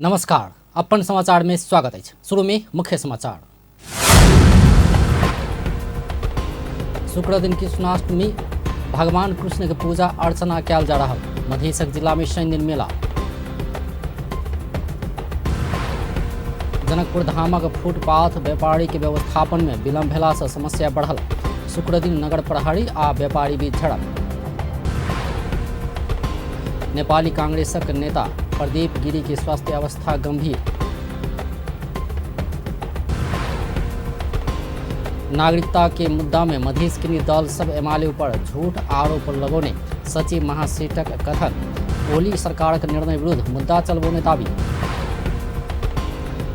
नमस्कार, अपन समाचार में स्वागत अछि। शुरू में मुख्य समाचार। शुक्र दिन कृष्णाष्टमी, भगवान कृष्ण के पूजा अर्चना कयल जा रहल। मधेशक जिला में शनि दिन मेला। जनकपुर धामक फुटपाथ व्यापारी के व्यवस्थापन में विलम्ब भेला से समस्या बढ़ल। शुक्र दिन नगर प्रहरी आ व्यापारी बीच झड़प। नेपाली कांग्रेसक नेता प्रदीप गिरी के स्वास्थ्य अवस्था गंभीर। नागरिकता के मुद्दा में मधेश के दल सब एमाले ऊपर झूठ आरोप लगौने सचिव महासेठक कथन। ओली सरकारक निर्णय विरुद्ध मुद्दा चलबौने दावी।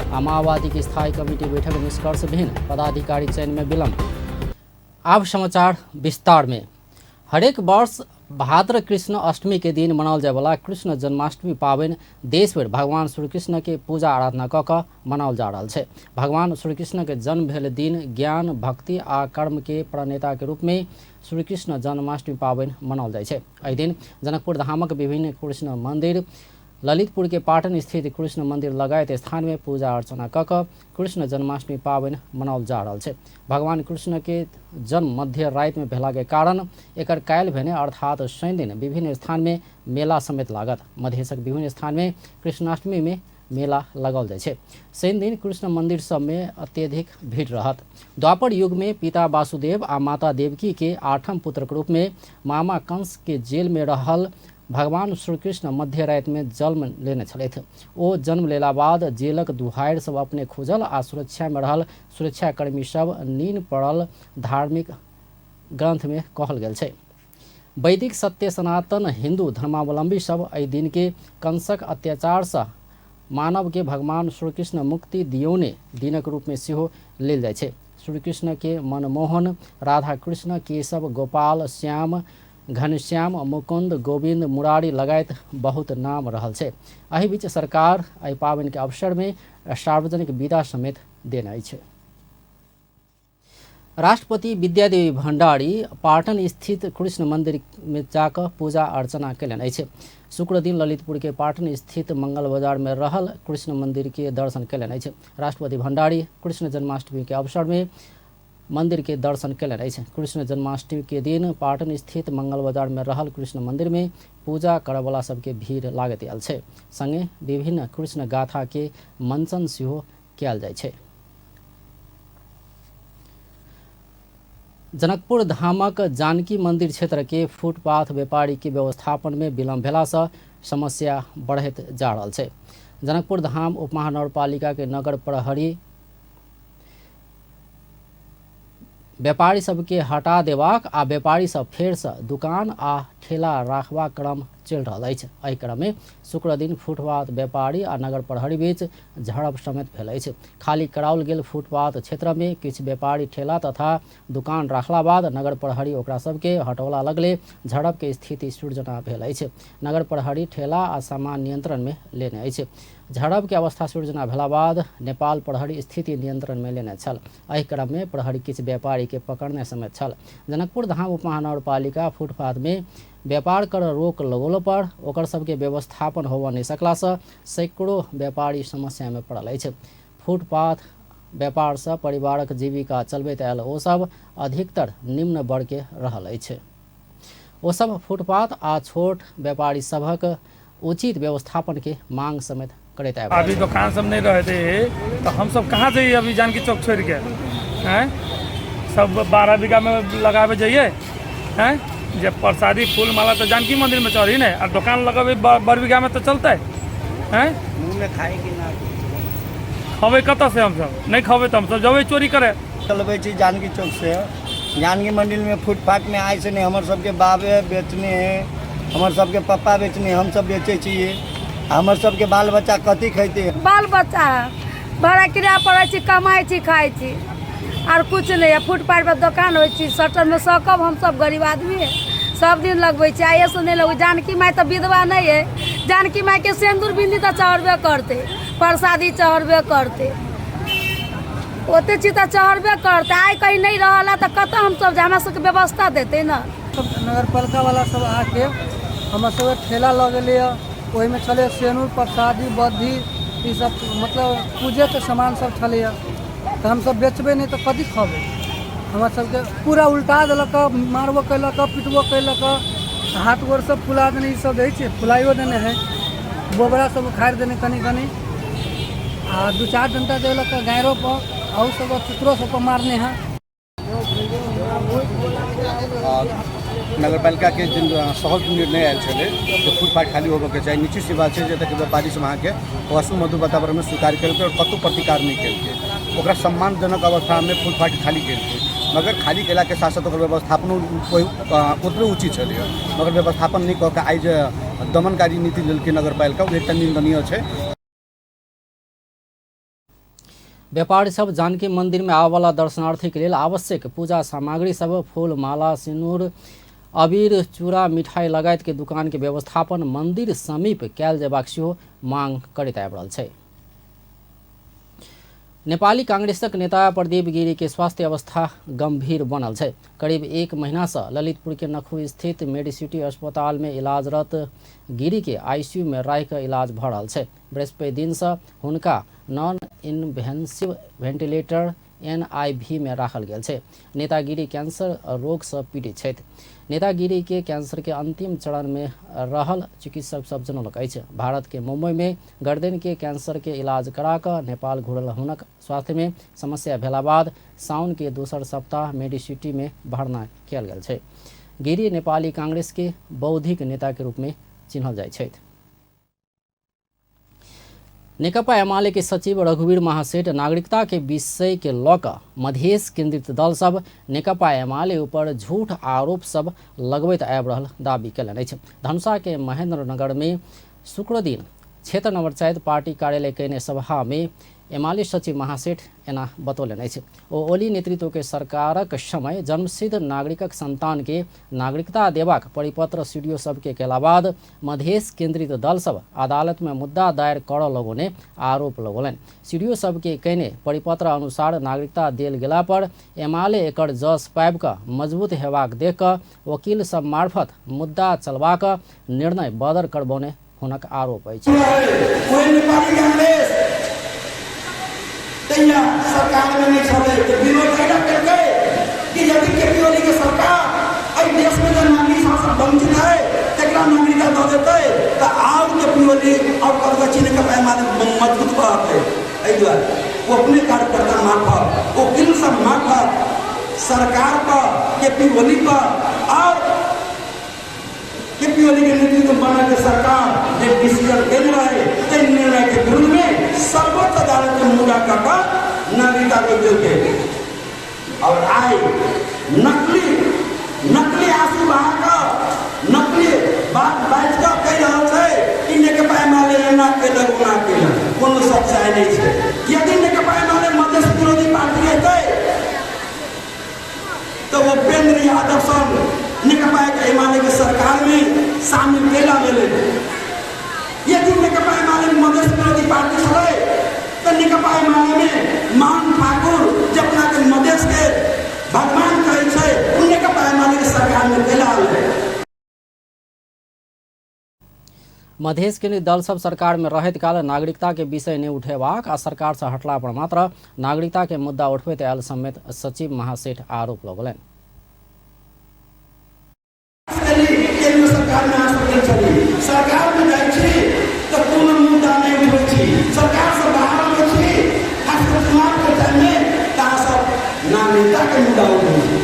आ माओवादी की स्थायी कमिटी बैठक निष्कर्ष भिन्न, पदाधिकारी चयन में विलंब। आब समाचार विस्तार में। हरेक वर्ष भाद्र कृष्ण अष्टमी के दिन मनाओल जायवला कृष्ण जन्माष्टमी पाबनि देशभरि भगवान श्री कृष्ण के पूजा आराधना कऽ कऽ मनाओल जा रहल छै। भगवान श्री कृष्ण के जन्म भेल दिन ज्ञान, भक्ति आ कर्म के प्रणेता के रूप में श्री कृष्ण जन्माष्टमी पाबनि मनाओल जाइ छै। एहि दिन जनकपुर धामक विभिन्न कृष्ण मंदिर, ललितपुर के पाटन स्थित कृष्ण मंदिर लगायत स्थान में पूजा अर्चना कऽ कऽ कृष्ण जन्माष्टमी पाबनि मनाओल जा रहल छै। भगवान कृष्ण के जन्म मध्य राति में भेला के कारण एकर काल्हि भेने अर्थात शनि दिन विभिन्न स्थान में मेला समेत लागत। मधेशक विभिन्न स्थान में कृष्णाष्टमी में मेला लगाओल जाइ छै। शनि दिन कृष्ण मंदिर सब में अत्यधिक भीड़ रहत। द्वापर युग में पिता वासुदेव आ माता देवकी के आठम पुत्र के रूप में मामा कंस के जेल में रहल भगवान श्रीकृष्ण मध्य राति में जन्म लेने छलथि। ओ जन्म लेला बाद जेलक दुहारि सब अपने खुजल आ सुरक्षा में रहल सुरक्षाकर्मी सब नीन पड़ल धार्मिक ग्रंथ में कहल गेल छै। वैदिक सत्य सनातन हिंदू धर्मावलंबी सब एहि दिन के कंसक अत्याचार सँ मानव के भगवान श्रीकृष्ण मुक्ति दियौने दिनक रूप में सेहो लेल जाइ छै। श्रीकृष्ण के मनमोहन, राधा कृष्ण, केशव, गोपाल, श्याम, घनश्याम, मुकुंद, गोविंद, मुरारी लगायत बहुत नाम रहल छै। एहि बीच सरकार एहि पाबनि के अवसर में सार्वजनिक विदा समेत देने अछि। राष्ट्रपति विद्यादेवी भंडारी पाटन स्थित कृष्ण मंदिर में जाकऽ पूजा अर्चना कयलनि अछि। शुक्र दिन ललितपुर के पाटन स्थित मंगल बाजार में रहल कृष्ण मंदिर के दर्शन कयलनि अछि। राष्ट्रपति भंडारी कृष्ण जन्माष्टमी के अवसर में मंदिर के दर्शन कयलनि अछि। कृष्ण जन्माष्टमी के दिन पाटन स्थित मंगल बाजार में रहल कृष्ण मंदिर में पूजा करऽवला सबके भीड़ लागैत आयल छै। संगे विभिन्न कृष्ण गाथा के मंचन सेहो कयल जाइ छै। जनकपुर धामक जानकी मंदिर क्षेत्र के फुटपाथ व्यापारी के व्यवस्थापन में विलम्ब भेला से समस्या बढ़ैत जा रहल छै। जनकपुर धाम उपमहानगरपालिका के नगर प्रहरी व्यापारी सबके हटा देबाक आ व्यापारी सब फेरसँ दुकान आ ठेला राखबाक क्रम चलि रहल अछि। एहि क्रममे शुक्र दिन फुटपाथ व्यापारी आ नगर प्रहरी बीच झड़प समेत भेल अछि। खाली कराओल गेल फुटपाथ क्षेत्रमे किछु व्यापारी ठेला तथा दुकान राखला बाद नगर प्रहरी ओकरा सबके हटौला लगले झड़प के स्थिति सृजना भेल अछि। नगर प्रहरी ठेला आ सामान नियंत्रणमे लेने अछि। झड़प के अवस्था सृजना भेला बाद नेपाल प्रहरी स्थिति नियंत्रण में लेने छल। एहि क्रम में प्रहरी किछु व्यापारी के पकड़ने समेत छल। जनकपुर धाम उपमहानगरपालिका फुटपाथ में व्यापार कर रोक लगौलो पर ओकर सबके व्यवस्थापन होबऽ नहि सकला से सैकड़ों व्यापारी समस्या में पड़ल अछि। फुटपाथ व्यापार से परिवारक जीविका चलबैत आयल ओ सब अधिकतर निम्न वर्ग के रहल अछि। ओ सब फुटपाथ आ छोट व्यापारी सभक उचित व्यवस्थापन के मांग समेत करैत आबि अभी दोकान सब नहीं रहे थे तो हम सब कहाँ जाइए अभी जानकी चौक छोड़ के हैं सब 12 बीघा में लगावे जाइए हैं जब प्रसादी फूल माला तो जानकी मंदिर में चढ़ी नहीं और दुकान लगावे 12 बीघा में तो चलते हैं। मुँह में खाए कि ना खबे कतऽ से हम सब नहीं खबे तो हम सब जबे चोरी करे। चलबै छी जानकी चौक से जानकी मंदिर में फुटपाथ में आइ से नहीं हमर सबके बाबे बेचने है, हमर सबके पप्पा बेचने, हम सब बेचै छियै। हमर सबके बाल बच्चा कथी खैते? बाल बच्चा भाड़ा किराया पड़ै छी, कमाइ छी, खाइ छी, आर कुछ नहीं है। फुटपाथ पर दोकान होइ छी, शटर में सकब हम सब गरीब आदमी है, सब दिन लगबै छी, आइए से नहीं लगबै। जानकी माय तऽ विधवा नहीं है, जानकी माय के सिन्दूर बिन्दी तऽ चढ़बे करतै, प्रसादी चढ़बे करतै, ओते चीज तऽ चढ़बे करतै। आइ कहीं नहीं रहल है तऽ कतऽ हमसब जाय, हमरा सबके व्यवस्था देतै ने। नगरपालिका वाला सब आके हमर सबके ठेला लऽ गेलै हँ, ओहिमे छलै सेनुर प्रसादी बद्धी ई सब मतलब पूजेके सामान सब छलैए, तऽ हमसब बेचबै नहि तऽ कथी खबै? हमर सबके पूरा उल्टा देलक, मारबो केलक, पिटबो केलक, हाथ गोर सब फुला देने, ई सब रहै छै, फुलाइयो देने है, बोबरा सब उखाड़ि देने कनि कनि, आ 2-4 डंटा देलक गायरो पर, अहू सब कुकरो सब पर मारने है। नगरपालिका के जिन सहज निर्णय आयल छलै जे फुटपाथ खाली होबऽके चाही, निश्चित सी बात छै जे एतऽके व्यापारी सब अहाँके असुमधुर वातावरणमे स्वीकार केलकै आओर कतहु प्रतिकार नहि केलकै, ओकरा सम्मानजनक अवस्थामे फुटपाथ खाली केलकै। मगर खाली केलाके साथ साथ ओकर व्यवस्थापनो ओतबे उचित छलै, मगर व्यवस्थापन नहि कऽ के आइ जे दमनकारी नीति लेलकै नगरपालिका, ओ एकटा निन्दनीय छै। व्यापारी सब जानकी मंदिर में आबऽवला दर्शनार्थी के लेल आवश्यक पूजा सामग्री सब फूल माला सिनूर अबीर चूड़ा मिठाई लगायत के दुकान के व्यवस्थापन मंदिर समीप कयल जेबाक सेहो मांग करैत आबि रहल छै। नेपाली कांग्रेसक नेता प्रदीप गिरी के स्वास्थ्य अवस्था गंभीर बनल छै। करीब 1 महीना से ललितपुर के नखू स्थित मेडिसिटी अस्पताल में इलाजरत गिरी के आईसीयू में राखि कऽ इलाज भऽ रहल छै। बृहस्पति दिन से हुनका नॉन इन्वेंसिव वेंटिलेटर NIV में राखल गेल छै। नेता गिरी कैंसर रोग से पीड़ित छथि। नेता गिरी के कैंसर के अंतिम चरण में रहल चिकित्सक सब जनौलक अछि। भारत के मुंबई में गर्दन के कैंसर के इलाज करा कऽ नेपाल घुरल हुनक स्वास्थ्य में समस्या भेला बाद साउन के दोसर सप्ताह मेडिसिटी में भर्ना कयल गेल छै। गिरी नेपाली कांग्रेस के बौद्धिक नेता के रूप में चिन्हल जाइत छथि। नेकपा एमाले के सचिव रघुवीर महासेठ नागरिकता के विषय के लऽ कऽ मधेश केंद्रित दल सब नेकपा एमाले ऊपर झूठ आरोप सब लगबैत आबि रहल दावी कयलनि अछि। धनुषा के महेंद्रनगर में शुक्रदिन क्षेत्र नंबर 4 पार्टी कार्यालय कयने सभा में एमाले सचिव महासेठ एना बतौलनि अछि। ओ ओली नेतृत्व के सरकारक समय जन्मसिद्ध नागरिकक संतान के नागरिकता देबाक परिपत्र सीडीओ सबके केला बाद मधेश केंद्रित दल सब अदालत में मुद्दा दायर करऽ लगौने आरोप लगौलनि। सीडीओ सबके कयने परिपत्र अनुसार नागरिकता देल गेला पर एमाले एकर जस पाबि कऽ मजबूत हेबाक देख कऽ वकील सब मार्फत मुद्दा चलबाक निर्णय बदर करबौने हुनक आरोप अछि। तहिया सरकार में नहीं छलै तऽ विरोध एहिना केलकै कि यदि केपी ओली के सरकार एहि देश में जे नागरिक सब वंचित है तकरा नागरिकता दऽ देतै तऽ आओर केपी ओली आओर कतऽ चीन के पैमाने मजबूत बढ़तै। एहि दुआरे ओ अपने कार्यकर्ता मार्फत वकील सब मार्फत सरकार पर केपी ओली पर और केपी ओली के नेतृत्व में बनल सरकार जे डिसीजन देने रहे ताहि निर्णय के विरुद्ध में सर्वोच्च अदालत के मुद्दा कऽ कऽ नागरिकता रोकि देलकै। और आइ नकली नकली आंसू बहा कऽ नकली बात बाजि कऽ कहि रहल छै कि नेकपा एमाले एना केलक ओना केलक, कोनो सच्चाइ नहि छै। यदि नेकपा एमाले मधेश विरोधी पार्टी रहितै तो वो उपेंद्र यादव संग नेकपा एमाले के सरकार में शामिल केला भेलै। यदि नेकपा एमाले मधेश विरोधी पार्टी छलै तो नेकपा एमाले में मान ठाकुर जे अपना के मधेश के भगवान कहै छै ओ नेकपा एमाले के सरकार में केला भेलै। मधेश केंद्रित दल सब सरकार में रहैत काल नागरिकता के विषय नहि उठेबाक आ सरकार से हटला पर मात्र नागरिकता के मुद्दा उठबैत आयल समेत सचिव महासेठ आरोप लगौलनि। केंद्र सरकार में सरकार में जाइ छी तऽ कोनो मुद्दा नहि उठबै छी, सरकार से बाहर अबै छी खास कऽ चुनाव के टाइम में तऽ अहाँ सब नागरिकता के मुद्दा उठबै छी।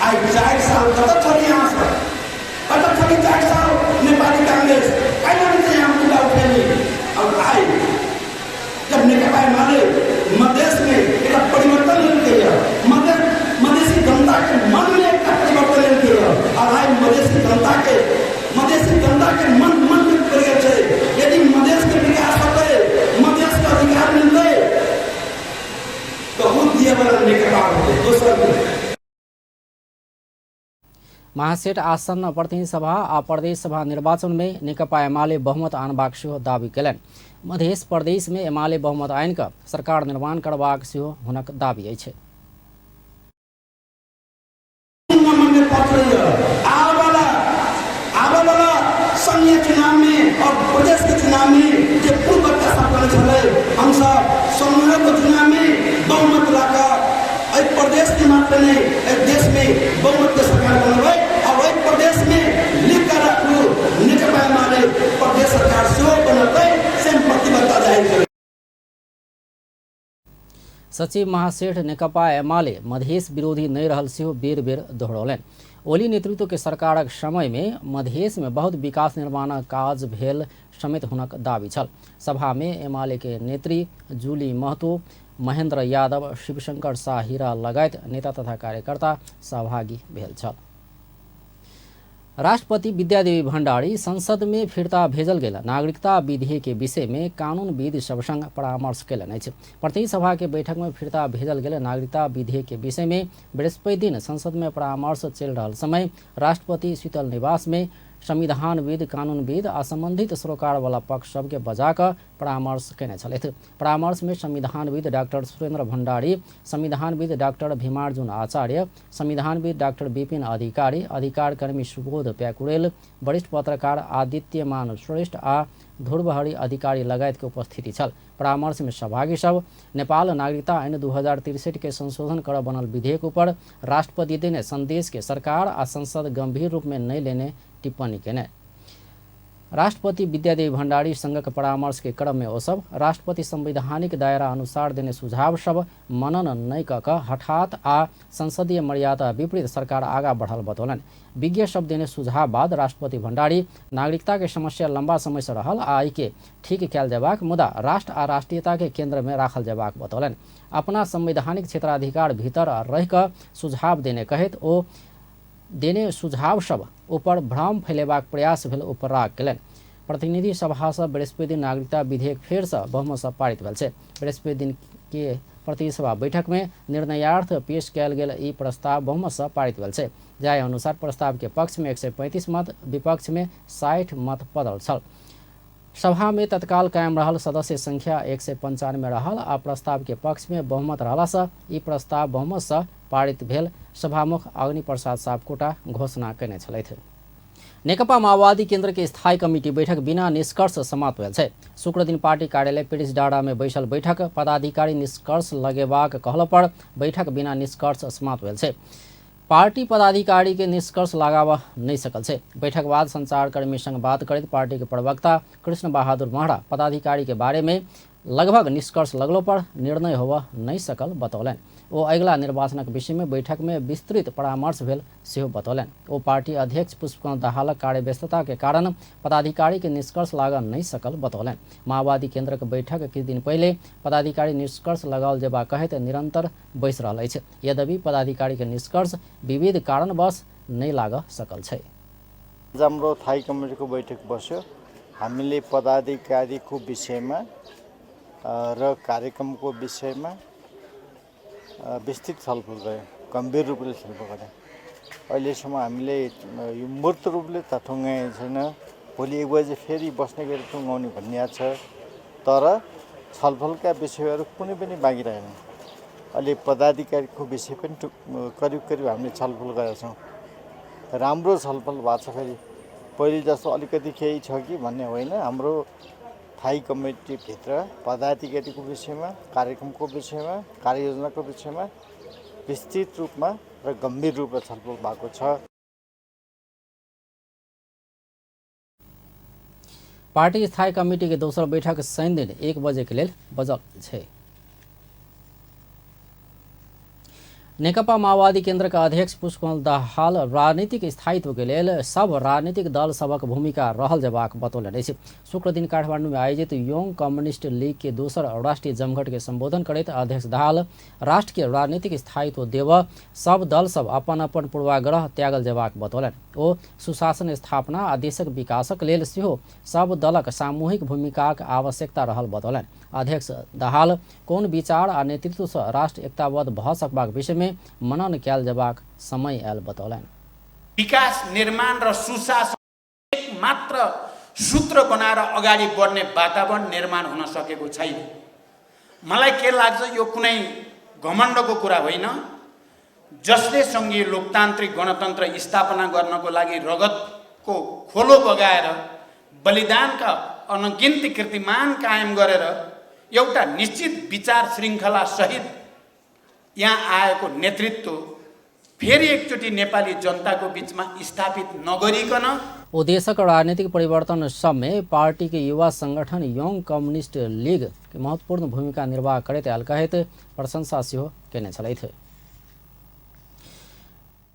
आइ 4 साल कतऽ छली अहाँ सब, कतऽ छली 4 साल नेपाली कांग्रेस, कहिना नहि यहाँ मुद्दा उठेली। और आइ जब नेकपा एमाले मधेश में एक परिवर्तन लेलकै मधेसी जनता के मन में एक परिवर्तन लेलकै और आइ मधेसी जनता के मन मन में पड़ि गेल छै यदि मधेश के विकास होतै, मधेश के अधिकार मिलतै तऽ ओ दिएवला नेकपा होतै दोसर नहि। महासेठ आसन्न प्रतिनिधि सभा आ प्रदेश सभा निर्वाचन में नेकपा एमाले बहुमत आनबाक सेहो दावी कयलनि। मधेश प्रदेश में एमाले बहुमत आनि कऽ सरकार निर्माण करबाक सेहो हुनक दावी अछि। आबऽवला संघीय चुनाव में और प्रदेश के चुनाव में जे पूर्व वक्ता सब कहने छलै हमसब समूहक चुनावमे बहुमत ला कऽ एहि प्रदेशमे मात्र नहि, एहि देशमे बहुमतके सरकार बनबै आओर एहि प्रदेशमे लिख कऽ राखू, नेकपा एमाले प्रदेश सरकार सेहो बनतै, से हम प्रतिबद्धता जाहिर करै। सचिव महासेठ नेकपा एमाले मधेश विरोधी नहि रहल सेहो बेर बेर दोहरौलनि। ओली नेतृत्व के सरकारक समय में मधेश में बहुत विकास निर्माणक काज भेल समेत हुनक दावी छल। सभा में एमाले के नेत्री जूली महतो, महेंद्र यादव, शिवशंकर शाह हीरा लगायत नेता तथा कार्यकर्ता सहभागी भेल छल। राष्ट्रपति विद्यादेवी भण्डारी संसद में फिर्ता भेजल गेल नागरिकता विधेयक के विषय में कानूनविद सब संग परामर्श कयलनि अछि। प्रतिनिधि सभा के बैठक में फिर्ता भेजल गेल नागरिकता विधेयक के विषय में बृहस्पति दिन संसद में परामर्श चलि रहल समय राष्ट्रपति शीतल निवास में संविधानविद, कानूनविद आ संबंधित सरोकारवाला पक्ष सबके बजा कऽ परामर्श कयने छलथि। परामर्श में संविधानविद डॉक्टर सुरेंद्र भंडारी, संविधानविद डॉक्टर भीमार्जुन आचार्य, संविधानविद डॉक्टर विपिन अधिकारी, अधिकार कर्मी सुबोध प्याकुरेल, वरिष्ठ पत्रकार आदित्यमान श्रेष्ठ आ ध्रुवहरि अधिकारी लगायत के उपस्थिति छल। परामर्श में सहभागी सब नेपाल नागरिकता ऐन 2063 के संशोधन कर बनल विधेयक ऊपर राष्ट्रपति देने संदेश के सरकार आ संसद गंभीर रूप में नहीं लेने टिप्पणी केने। राष्ट्रपति विद्यादेवी भण्डारी संघक परामर्श के क्रम में ओ सब राष्ट्रपति संवैधानिक दायरा अनुसार देने सुझाव सब मनन नहि कऽ कऽ हठात आ संसदीय मर्यादा विपरीत सरकार आगा बढ़ल बतौलनि। विज्ञ सब देने सुझाव बाद राष्ट्रपति भण्डारी नागरिकता के समस्या लंबा समय से रहल आ एहिके ठीक कयल जेबाक, मुदा राष्ट्र आ राष्ट्रीयता के केंद्र में राखल जेबाक बतौलनि। अपना संवैधानिक क्षेत्राधिकार भीतर रहि कऽ सुझाव देने कहैत ओ देने सुझाव सब ऊपर भ्रम फैलेबाक प्रयास भेल ऊपर राग केलनि। प्रतिनिधि सभा से बृहस्पति दिन नागरिकता विधेयक फेर से बहुमत से पारित भेल छै। बृहस्पति दिन के प्रतिनिधि सभा बैठक में निर्णयार्थ पेश कयल गेल ई प्रस्ताव बहुमत से पारित भेल छै। जाहि अनुसार प्रस्ताव के पक्ष में 135 मत, विपक्ष में 60 मत पड़ल छल। सभा में तत्काल कायम रहल सदस्य संख्या 195 रहल आ प्रस्ताव के पक्ष में बहुमत रहला से ई प्रस्ताव बहुमत से पारित भेल सभामुख अग्नि प्रसाद सापकोटा घोषणा कयने छलथि। नेकपा माओवादी केंद्र के स्थायी कमिटी बैठक बिना निष्कर्ष समाप्त भेल छै। शुक्र दिन पार्टी कार्यालय पेरिस डाँडा में बैसल बैठक पदाधिकारी निष्कर्ष लगेबाक कहल पर बैठक बिना निष्कर्ष समाप्त भेल छै। पार्टी पदाधिकारी के निष्कर्ष लगाव नहीं सकल छै। बैठक बाद संचारकर्मी संग बात करैत पार्टी के प्रवक्ता कृष्ण बहादुर महरा पदाधिकारी के बारे में लगभग निष्कर्ष लगलो पर निर्णय होबऽ नहीं सकल बतौलनि। ओ अगिला निर्वाचनक विषय में बैठक में विस्तृत परामर्श भेल सेहो बतौलनि। ओ पार्टी अध्यक्ष पुष्पकमल दाहालक कार्यव्यस्तता के कारण पदाधिकारी के निष्कर्ष लागऽ नहीं सकल बतौलनि। माओवादी केंद्रक बैठक किछु दिन पहिले पदाधिकारी निष्कर्ष लगाओल जेबा कहैत निरंतर बैस रहल अछि। यद्यपि पदाधिकारी के निष्कर्ष विविध कारणवश नहि लागऽ सकल छै। आज हाम्रो स्थायी कमिटीको बैठक बस्यो। हामीले पदाधिकारीको विषयमा र कार्यक्रमको विषयमा विस्तृत छलफल गऱ्यौँ, गम्भीर रूपले छलफल गऱ्यौँ। अहिलेसम्म हामीले यो मूर्त रूपले त टुङ्गाएको छैन। भोलि 1 बजे फेरि बस्ने गरी टुङ्गाउने भन्ने छ, तर छलफलका विषयहरू कुनै पनि बाँकी रहेन। अहिले पदाधिकारीको विषय पनि करिब करिब हामीले छलफल गरेका छौँ। राम्रो छलफल भएको छ। फेरि पहिले जस्तो अलिकति केही छ कि भन्ने होइन। हाम्रो स्थायी कमिटीभित्र पदाधिकारीको विषयमा, कार्यक्रमको विषयमा, कार्ययोजनाको विषयमा विस्तृत रूपमा र गम्भीर रूपमा छलफल भएको छ। पार्टी स्थायी कमिटी के दोसर बैठक शनि दिन 1 बजे के लेल बजल छै। नेकपा माओवादी केंद्र के अध्यक्ष पुष्पकमल दाहाल राजनीतिक स्थायित्व के लेल सब राजनीतिक दल सबक भूमिका रहल जेबाक बतौलनि अछि। शुक्र दिन काठमांडू में आयोजित यंग कम्युनिस्ट लीग के दोसर राष्ट्रीय जमघट के संबोधन करैत अध्यक्ष दाहाल राष्ट्र के राजनीतिक स्थायित्व देव सब दल सब अपन अपन पूर्वाग्रह त्यागल जेबाक बतौलनि। ओ सुशासन स्थापना आ देशक विकासक लेल सेहो सब दलक सामूहिक भूमिकाक आवश्यकता रहल बतौलनि। अध्यक्ष दाहाल कोन विचार आ नेतृत्व से राष्ट्र एकताबद्ध भऽ सकबाक विषय में मनन कयल जेबाक समय आयल बतौलनि। विकास निर्माण र सुशासन एक मात्र सूत्र बनाएर अगाडि बढ्ने वातावरण निर्माण हुन सकेको छैन। मलाई के लाग्छ, यो कुनै घमण्डको कुरा होइन। जसले सङ्घीय लोकतान्त्रिक गणतन्त्र स्थापना गर्नको लागि रगतको खोलो बगाएर बलिदानका अनगिन्ती कीर्तिमान कायम गरेर एउटा निश्चित विचार श्रृङ्खला सहित यहाँ आएको नेतृत्व फेरि एकचोटि नेपाली जनताको बीचमा स्थापित नगरिकन ओ देशक राजनीतिक परिवर्तन सबमे पार्टी के युवा संगठन यंग कम्युनिस्ट लीग के महत्वपूर्ण भूमिका निर्वाह करैत आयल कहैत प्रशंसा सेहो केने छलथि।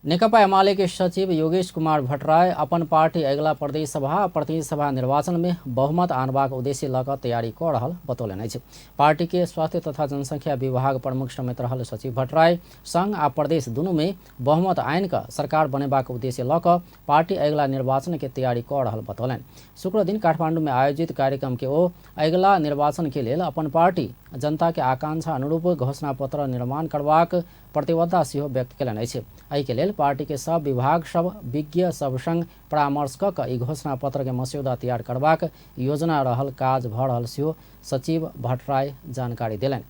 नेकपा एमाले के सचिव योगेश कुमार भट्टराई अपन पार्टी अगिला प्रदेश सभा प्रतिनिधि सभा निर्वाचन में बहुमत आनबाक उद्देश्य लऽ कऽ तैयारी कऽ रहल बतौलनि अछि। पार्टी के स्वास्थ्य तथा जनसंख्या विभाग प्रमुख समेत रहल सचिव भट्टराई संघ आ प्रदेश दुनू में बहुमत आनि कऽ सरकार बनेबाक उद्देश्य लऽ कऽ पार्टी अगिला निर्वाचन के तैयारी कऽ रहल बतौलनि। शुक्रदिन काठमांडू में आयोजित कार्यक्रम के ओ अगिला निर्वाचन के लेल अपन पार्टी जनता के आकांक्षा अनुरूप घोषणा पत्र निर्माण करबाक प्रतिबद्धता सेहो व्यक्त कयलनि अछि। एहिके लेल पार्टी के सब विभाग सब विज्ञ सब संग परामर्श कऽ कऽ ई घोषणा पत्र के मस्यौदा तैयार करबाक योजना रहल काज भऽ रहल सेहो सचिव भट्टराई जानकारी देलनि।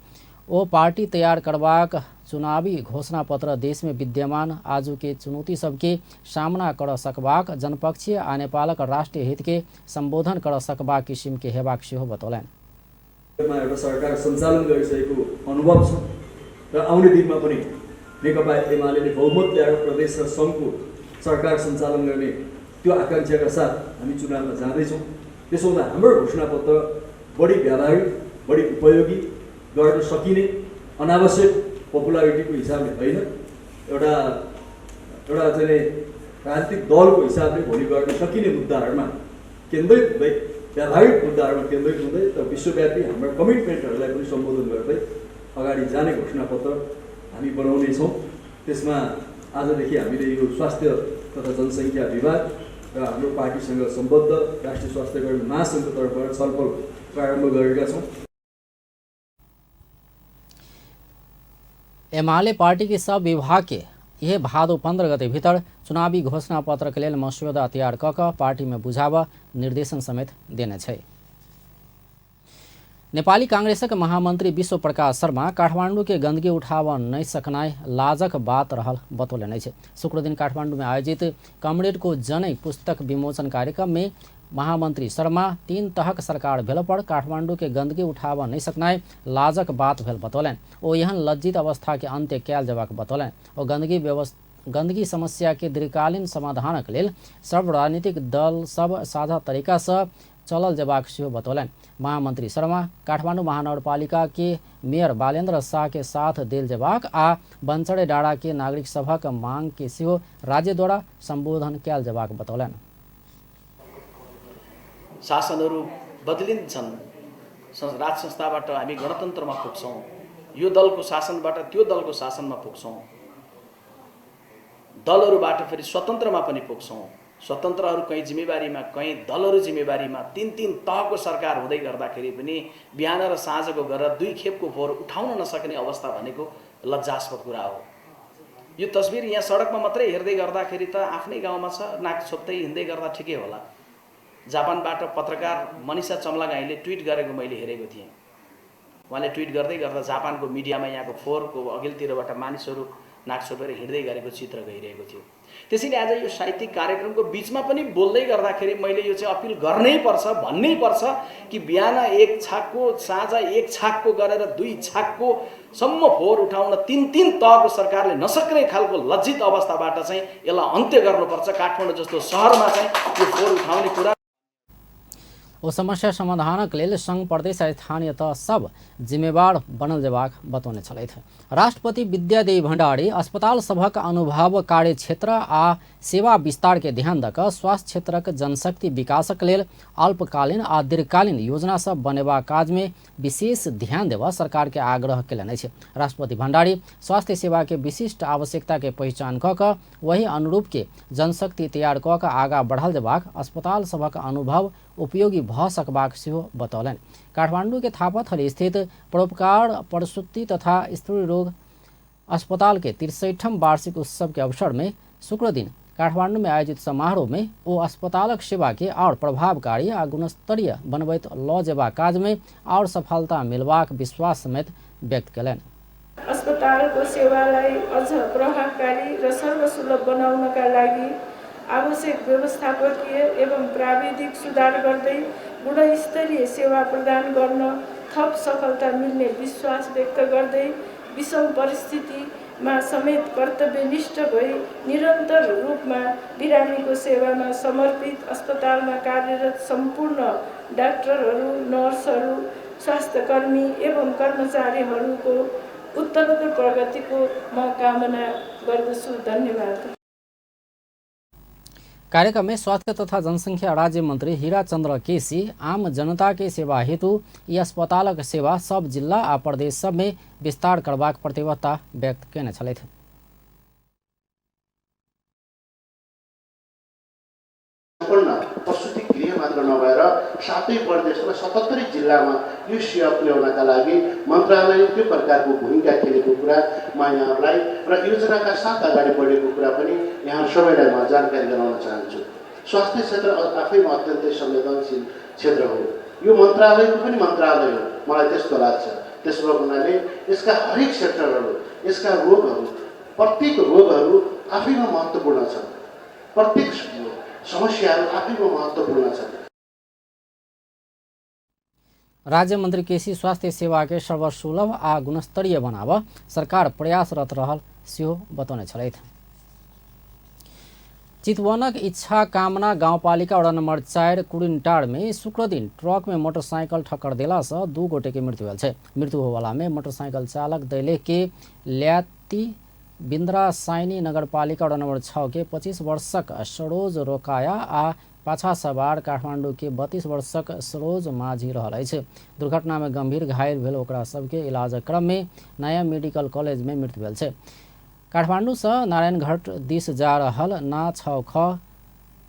ओ पार्टी तैयार करबाक चुनावी घोषणा पत्र देश में विद्यमान आजू के चुनौती सबके सामना कर सकबाक जनपक्षीय आ नेपालक राष्ट्रिय हित के सम्बोधन कर सकबाक किसिम के हेबाक सेहो बतौलनि। एउटा सरकार सञ्चालन गरिसकेको अनुभव छ र आउने दिनमा पनि नेकपा एमाले बहुमत ल्याएर प्रदेश र सङ्घको सरकार सञ्चालन गर्ने त्यो आकाङ्क्षाका साथ हामी चुनावमा जाँदैछौँ। त्यसो हुँदा हाम्रो घोषणापत्र बढी व्यावहारिक, बढी उपयोगी, गर्न सकिने, अनावश्यक पपुलारिटीको हिसाबले होइन, एउटा एउटा चाहिँ राजनीतिक दलको हिसाबले भोलि गर्न सकिने मुद्दाहरूमा केन्द्रित हुँदै, व्यावहारिक मुद्दाहरूमा केन्द्रित हुँदै र विश्वव्यापी हाम्रा कमिटमेन्टहरूलाई पनि सम्बोधन गर्दै अगाडि जाने घोषणापत्र हामी बनाउनेछौँ। त्यसमा आजदेखि हामीले यो स्वास्थ्य तथा जनसङ्ख्या विभाग र हाम्रो पार्टीसँग सम्बद्ध राष्ट्रिय स्वास्थ्यकर्मी महासङ्घको तर्फबाट छलफल प्रारम्भ गरेका छौँ। एमाले पार्टी के सब विभाग के यह भादो 15 गते भीतर चुनावी घोषणा पत्र के लेल मस्यौदा तैयार कऽ कऽ पार्टी में बुझाब निर्देशन समेत देने छै। नेपाली कांग्रेसक महामंत्री विश्व प्रकाश शर्मा काठमांडू के गंदगी उठाव नहीं सकनाइ लाजक बात रहल बतौलनि अछि। शुक्रदिन काठमांडू में आयोजित कमरेड को जनै पुस्तक विमोचन कार्यक्रम में महामंत्री शर्मा 3 तहक सरकार भेल पर काठमांडू के गंदगी उठाव नहीं सकनाइ लाजक बात भेल बतौलनि। ओ एहन लज्जित अवस्था के अंत्य कयल जेबाक बतौलनि। ओ गंदगी समस्या के दीर्घकालीन समाधानक लेल सब राजनीतिक दल सब साझा तरीका से चलल जेबाक सेहो बतौलनि। महामंत्री शर्मा काठमांडू महानगरपालिका के मेयर बालेन्द्र शाह के साथ देल जेबाक आ बनचरे डाँडा के नागरिक सभक मांग के सेहो राज्य द्वारा सम्बोधन कयल जेबाक बतौलनि। शासनहरू बदलिन्छन्, राज संस्थाबाट हामी गणतन्त्रमा पुग्छौँ, यो दलको शासनबाट त्यो दलको शासनमा पुग्छौँ, दलहरूबाट फेरि स्वतन्त्रमा पनि पुग्छौँ। स्वतन्त्रहरू कहीँ जिम्मेवारीमा, कहीँ दलहरू जिम्मेवारीमा, 3-3 तहको सरकार हुँदै गर्दाखेरि पनि बिहान र साँझको गरेर 2 खेपको फोहोर उठाउन नसक्ने अवस्था भनेको लज्जास्पद कुरा हो। यो तस्बिर यहाँ सडकमा मात्रै हेर्दै गर्दाखेरि त आफ्नै गाउँमा छ, नाक छोप्दै हिँड्दै गर्दा ठिकै होला। जापानबाट पत्रकार मनिषा चम्लागाईले ट्विट गरेको मैले हेरेको थिएँ। उहाँले ट्विट गर्दै गर्दा जापानको मिडियामा यहाँको फोहोरको अघिल्तिरबाट मानिसहरू नाक छोपेर हिँड्दै गरेको चित्र गइरहेको थियो। त्यसैले आज यो साहित्यिक कार्यक्रमको बिचमा पनि बोल्दै गर्दाखेरि मैले यो चाहिँ अपिल गर्नै पर्छ, भन्नै पर्छ कि बिहान 1 छाकको, साँझ 1 छाकको गरेर 2 छाकको सम्म फोहोर उठाउन 3-3 तहको सरकारले नसक्ने खालको लज्जित अवस्थाबाट चाहिँ यसलाई अन्त्य गर्नुपर्छ। काठमाडौँ जस्तो सहरमा चाहिँ यो फोहोर उठाउने कुरा ओ समस्या समाधानक लेल संघ प्रदेश आ स्थानीय तह सब जिम्मेवार बनल जेबाक बतौने छलथि। राष्ट्रपति विद्यादेवी भण्डारी अस्पताल सभक अनुभव, कार्यक्षेत्र आ सेवा विस्तार के ध्यान दऽ कऽ स्वास्थ्य क्षेत्रक जनशक्ति विकासक लेल अल्पकालीन आ दीर्घकालीन योजना सब बनेबाक काज में विशेष ध्यान देबऽ सरकार के आग्रह कयलनि अछि। राष्ट्रपति भण्डारी स्वास्थ्य सेवा के विशिष्ट आवश्यकता के पहिचान कऽ कऽ वही अनुरूप के जनशक्ति तैयार कऽ कऽ आगाँ बढ़ल जेबाक अस्पताल सभक अनुभव उपयोगी भऽ सकबाक सेहो बतौलनि। काठमांडू के थापाथली स्थित परोपकार प्रसूति तथा स्त्री रोग अस्पताल के 63ठम वार्षिक उत्सव के अवसर में शुक्रदिन काठमांडू में आयोजित समारोह में ओ अस्पतालक सेवा के और प्रभावकारी आ गुणस्तरीय बनबैत लऽ जेबाक काज में और सफलता मिलबाक विश्वास समेत व्यक्त कयलनि। अस्पतालको सेवालाई अझ प्रभावकारी र सर्वसुलभ बनाउनका लागि आवश्यक व्यवस्थापकीय एवं प्राविधिक सुधार गर्दै गुणस्तरीय सेवा प्रदान गर्न थप सफलता मिल्ने विश्वास व्यक्त गर्दै विषम परिस्थितिमा समेत कर्तव्यनिष्ठ भई निरन्तर रूपमा बिरामीको सेवामा समर्पित अस्पतालमा कार्यरत सम्पूर्ण डाक्टरहरू, नर्सहरू, स्वास्थ्यकर्मी एवं कर्मचारीहरूको उत्तरोत्तर प्रगतिको म कामना गर्दछु। धन्यवाद। कार्यक्रम में स्वास्थ्य तथा जनसंख्या राज्य मंत्री हीरा चंद्र केसी आम जनता के सेवा हेतु ई अस्पतालक सेवा सब जिला आ प्रदेश सब में विस्तार करबाक प्रतिबद्धता व्यक्त केने छलथि। सम्पूर्ण प्रसूति गृह मात्र नभएर सातै प्रदेशमा 77 जिल्लामा यो सेवा पुर्याउनका लागि मन्त्रालयले त्यो प्रकारको भूमिका खेलेको कुरा म यहाँहरूलाई र योजनाका साथ अगाडि बढेको कुरा पनि यहाँ सबैलाई म जानकारी गराउन चाहन्छु। स्वास्थ्य क्षेत्र आफैमा अत्यन्तै संवेदनशील क्षेत्र हो। यो मन्त्रालयको पनि मन्त्रालय हो, मलाई त्यस्तो लाग्छ। त्यसो भएको हुनाले यसका हरेक सेक्टरहरू, यसका रोगहरू, प्रत्येक रोगहरू आफैमा महत्त्वपूर्ण छन्, प्रत्येक समस्याहरू आफैमा महत्त्वपूर्ण छन्। राज्य मंत्री केसी स्वास्थ्य सेवा के सर्वसुलभ आ गुणस्तरीय बनाब सरकार प्रयासरत रहल सेहो बतौने छलथि। चितवनक इच्छा कामना गाउँपालिका वडा नम्बर 4 कुरिनटार में शुक्रदिन ट्रक में मोटरसाइकिल ठक्कर देला से 2 गोटे के मृत्यु भेल छै। मृत्यु होवाला में मोटरसाइकिल चालक दैलेख के ल्याती बिन्द्रा साइनी नगरपालिका वडा नम्बर 6 के 25 वर्षक सरोज रोकाया आ पाछा सवार काठमाडौँ के 32 वर्षक सरोज माझी रहल अछि। दुर्घटना में गंभीर घायल भेल ओकरा सबके इलाजक क्रम में नया मेडिकल कॉलेज में मृत्यु भेल छै। काठमाडौँ से नारायणघाट दिस जा रहल ना 6 ख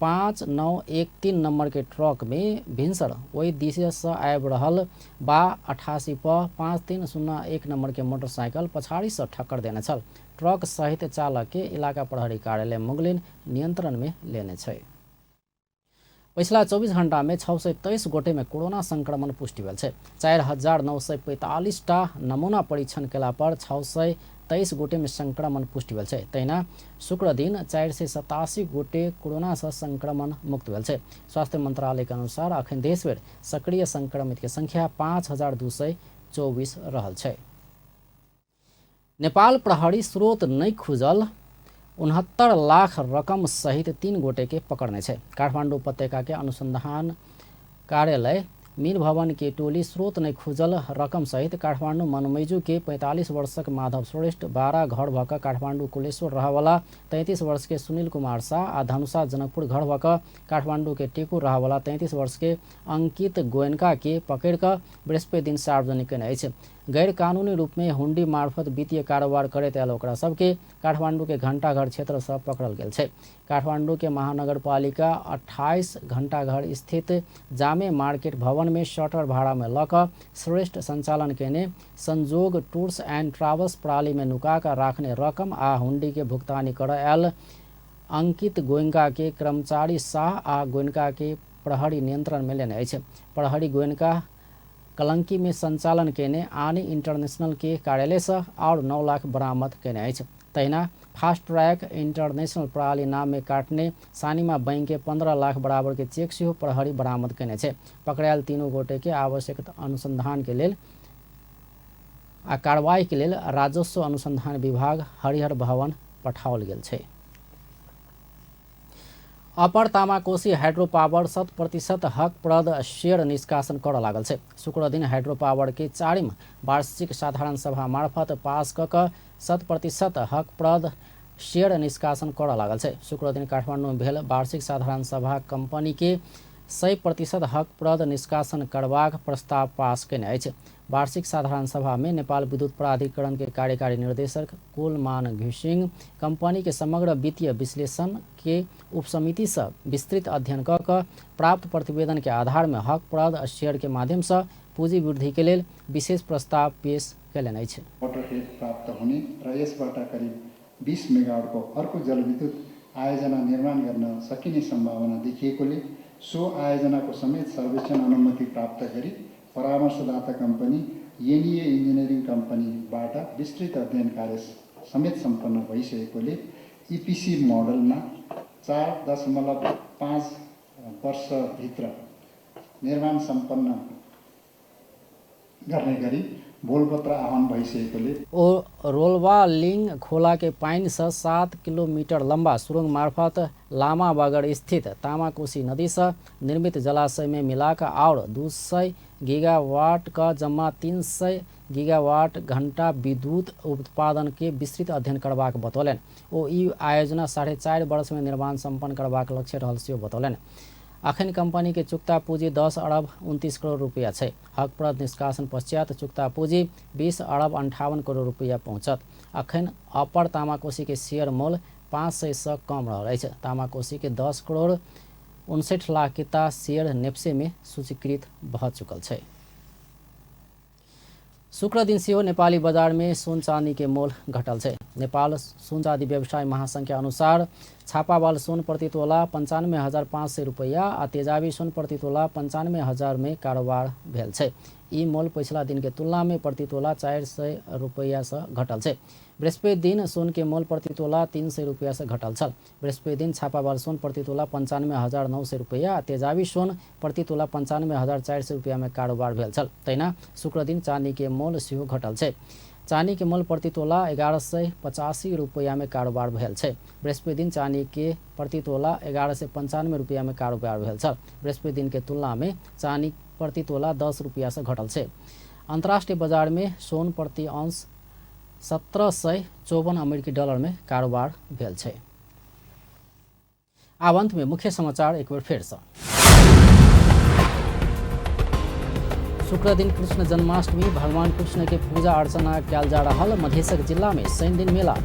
5 9 1 3 नंबर के ट्रक में भिनसर ओहि दिस से आबि रहल बा 88 प 5 3 0 1 नंबर के मोटरसाइकिल पछाड़ी से ठक्कर देने छल। ट्रक सहित चालक के इलाका प्रहरी कार्यालय मुगलिन नियंत्रण में लेने छै। पिछला 24 घंटा में 623 गोटे में कोरोना संक्रमण पुष्टि भेल छै। 4945 टा नमूना परीक्षण केला पर 623 गोटे में संक्रमण पुष्टि भेल छै। तहिना शुक्र दिन 487 गोटे कोरोना से संक्रमण मुक्त भेल छै। स्वास्थ्य मंत्रालय के अनुसार अखन देशभरि सक्रिय संक्रमित के संख्या 5224 रहल छै। नेपाल प्रहरी स्रोत नहि खुजल 69 लाख रकम सहित 3 गोटे के पकड़ने छै। काठमाडौँ उपत्यका के अनुसंधान कार्यालय मीन भवन के टोली स्रोत नहि खुजल रकम सहित काठमाडौँ मनमैजू के 45 वर्षक माधव श्रेष्ठ, 12 घर भक काठमाडौँ कुलेश्वर रहवाला 33 वर्ष के सुनील कुमार शाह आ धनुषा जनकपुर घर भक काठमाडौँ के टेकु रहवाला 33 वर्ष के अंकित गोयनका के पकड़ कऽ बृहस्पति दिन सार्वजनिक केने अछि। गैर कानूनी रूप में हुंडी मार्फत वित्तीय कारोबार करैत आयल ओकरा सबके काठमाडौँ के घंटाघर क्षेत्र से पकड़ल गेल छै। काठमाडौँ के महानगरपालिका 28 घंटाघर स्थित जामे मार्केट भवन में शटर भाड़ा में लऽ कऽ श्रेष्ठ संचालन केने संजोग टूर्स एंड ट्रावल्स प्रणाली में नुका कऽ राखने रकम आ हुंडी के भुगतानी करऽ आयल अंकित गोयनका के कर्मचारी शाह आ गोयनका के प्रहरी नियंत्रण में लेने अछि। प्रहरी गोयनका कलंकी में संचालन केने आनी इंटरनेशनल के कार्यालय से और 9 लाख बरामद केने अछि। तहिना फास्ट ट्रैक इंटरनेशनल प्रणाली नाम में काटने सानिमा बैंक के 15 लाख बराबर के चेक सेहो प्रहरी बरामद केने छै। पकड़ायल तीनों गोटे के आवश्यक अनुसंधान के लेल आ कार्रवाई के लेल राजस्व अनुसंधान विभाग हरिहर भवन पठाओल गेल छै। अपर तामाकोशी हाइड्रो पावर 100% हकप्रद शेयर निष्कासन करऽ लागल छै। शुक्र दिन हाइड्रो पावर के 4म वार्षिक साधारण सभा मार्फत पास कऽ कऽ 100% हकप्रद शेयर निष्कासन करऽ लागल छै। शुक्र दिन काठमाडौँ में भेल वार्षिक साधारण सभा कंपनी के 100% हकप्रद निष्कासन करबाक प्रस्ताव पास केने अछि। वार्षिक साधारण सभा में नेपाल विद्युत प्राधिकरण के कार्यकारी निर्देशक कुलमान घिसिङ कंपनी के समग्र वित्तीय विश्लेषण के उपसमिति से विस्तृत अध्ययन कऽ कऽ प्राप्त प्रतिवेदन के आधार में हकप्रद शेयर के माध्यम से पूंजी वृद्धि के लेल विशेष प्रस्ताव पेश कयलनि अछि। वाटर हेड प्राप्त हुने र यसबाट करिब 20 मेगावाटको अर्को जलविद्युत आयोजना निर्माण गर्न सकिने सम्भावना देखिएकोले सो आयोजनाको समेत सर्वेक्षण अनुमति प्राप्त गरी परामर्शदाता कम्पनी एनइए इन्जिनियरिङ कम्पनीबाट विस्तृत अध्ययन कार्य समेत सम्पन्न भइसकेकोले इपिसी मोडलमा 4.5 वर्षभित्र निर्माण सम्पन्न गर्ने गरी बोलपत्र आह्वान भइसकेकोले ओ रोलवालिङ खोला के पानि से 7 किलोमीटर लंबा सुरंग मार्फत लामाबागड़ स्थित तामाकोशी नदी से निर्मित जलाशय में मिलाकर और 200 गीगावाट का जमा 300 गीगावाट घंटा विद्युत उत्पादन के विस्तृत अध्ययन करबाक बतौलनि। ओ ई आयोजना 4.5 वर्ष में निर्माण सम्पन्न करबाक लक्ष्य रहल सेहो बतौलनि। अखन कंपनी के चुकता पूंजी 10 अरब 29 करोड़ रुपया है। हकप्रद निष्कासन पश्चात चुकता पूंजी 20 अरब 58 करोड़ रुपया पहुँचत। अखन अपर तामाकोशी के शेयर मोल 500 से कम रहल अछि। तामाकोशी के 10 करोड़ 59 लाख किता शेयर नेप्से में सूचीकृत भ चुकल छै। शुक्र दिन सेहो नेपाली बजार में सोन चांदी के मोल घटल छै। नेपाल सोन चांदी व्यवसाय महासंघ के अनुसार छापावाल सोन प्रति तोला 95,500 रुपैया आ तेजाबी सोन प्रति तोला 95,000 में कारोबार भेल छै। ई मोल पिछला दिन के तुलना में प्रति तोला 400 रुपैया से घटल छै। बृहस्पति दिन सोन के मोल प्रति तोला 300 रुपैया से घटल छल। बृहस्पति दिन छापावाल सोन प्रति तोला 95,900 रुपैया आ तेजाबी सोन प्रति तोला 95,400 रुपैया में कारोबार भेल छल। तहिना शुक्र दिन चांदी के मोल सेहो घटल छै। चांदी के मोल प्रति तोला 1185 रुपैया में कारोबार भेल छै। बृहस्पति दिन चांदी के प्रति तोला 1195 रुपैया में कारोबार भेल छल। बृहस्पति दिन के तुलना में चांदी प्रति तोला 10 रुपैया से घटल छै। अंतर्राष्ट्रीय बाजार में सोन प्रति अंश 1754 अमेरिकी डॉलर में कारोबार भेल छै। आब अंत में मुख्य समाचार एक बेर फेर से। शुक्र दिन कृष्ण जन्माष्टमी, भगवान कृष्ण के पूजा अर्चना कयल जा रहल मधेशक जिला में शनि दिन मेला।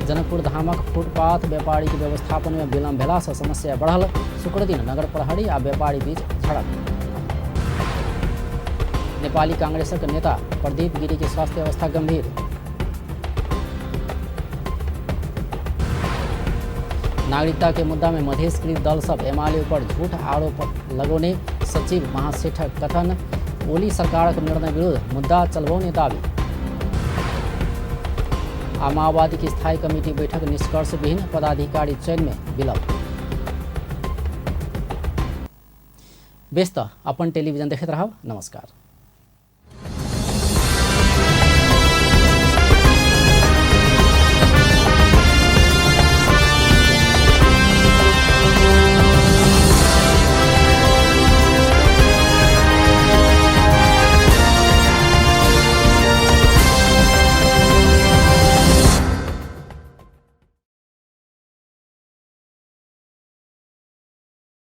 जनकपुर धामक फुटपाथ व्यापारी के व्यवस्थापन में विलम्ब भेला से समस्या बढ़ल। शुक्र दिन नगर प्रहरी आ व्यापारी बीच झड़प। नेपाली कांग्रेसक नेता प्रदीप गिरी के स्वास्थ्य अवस्था गंभीर। नागरिकता के मुद्दा में मधेशकृत दल सब एमाले पर झूठ आरोप लगौने सचिव महासेठक कथन। ओली सरकारक निर्णय विरुद्ध मुद्दा चलबौने दावी। आ माओवादी की स्थायी कमिटी बैठक निष्कर्षविहीन, पदाधिकारी चयन में विलम्ब। बेस त अपन टेलीविजन देखैत रहब। नमस्कार।